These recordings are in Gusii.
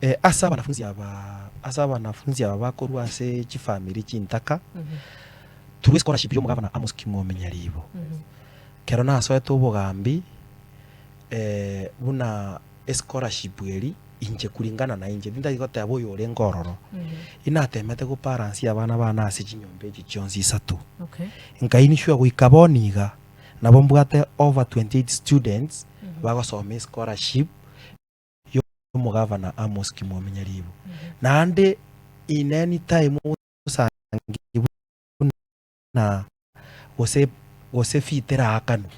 Ase abanafunzi aba ase abanafunzi aba bakorwa ase chifamiri chintaka, through escholarship ya omogavana Amos King'ombe Nyaribo, ekero nasoete obogambi buna escholarship eria inche kulingana na inche tintari goteba oyo orenge ororo, inatemete go balance abana bane ase chinyomba echi chionsi isato, nkainishwa goika bono iga, nabo mbwate over 28 students bagosoma escholarship. y'omogavana Amos Kimwami Nyaribo. Naende in any time osangi buna gose gose fee teraakanwa,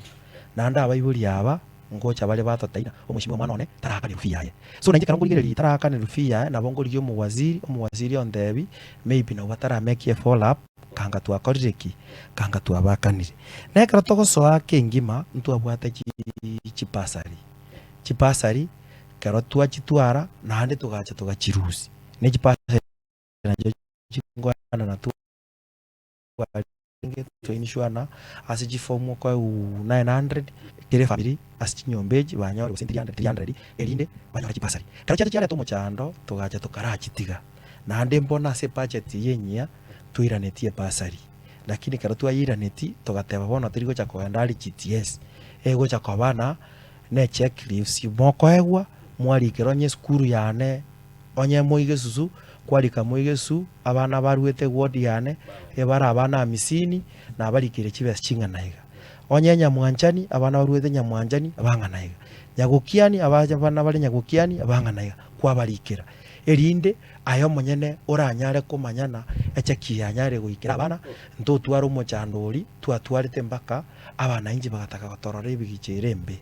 naende abaibori aba ngocha bare batoteina omweshimiwa omwana one taraakanirwe fee yaye. So nainche ekero nkorigereria taraakanirwe fee yaye nabo nkorigia omowaziri, omowaziri ontebi maybe nabo bataramekie follow up kanga twakorire ki? Kanga twabakanire. Na ekero togosoa kengima ntwabwate chi chibasari. Chibasari ekero twachitwara naende togacha togachirusia, ne chibasari nachio chingwana twarenge twainishwana ase chifomu okoegwa 900 kera efamiri ase chinyomba echi banyore gose 300 300 erinde banyore chibasari. Ekero chiacha chiareta omochando togacha tokarachitiga, naende mbono ase ebudget eye enyia twairanetie ebasari, lakini ekero twayeiranetie togateba bono tori gocha kogenda aria GTS, egocha koba na. ne checklist mokoegwa, mwarikera onye esukuru yane, onye moigesusu, kwarika moigesusu, abana baruete eward yane, ebare abana amisini, nabarikeire chibesa ching'ana iga. Onye nyamwanchani, abana baruete nyamwanchani, bang'ana iga. Nyagokiani, abacha abana bare nyagokiani, bang'ana iga, kwabarikera. Erinde, aye omonyene oranyare komanyana echeki yanyare goikera abana, ntotware omochando oria twatwarete mpaka abanainchi bagataka gotorora ebigicha ere embe.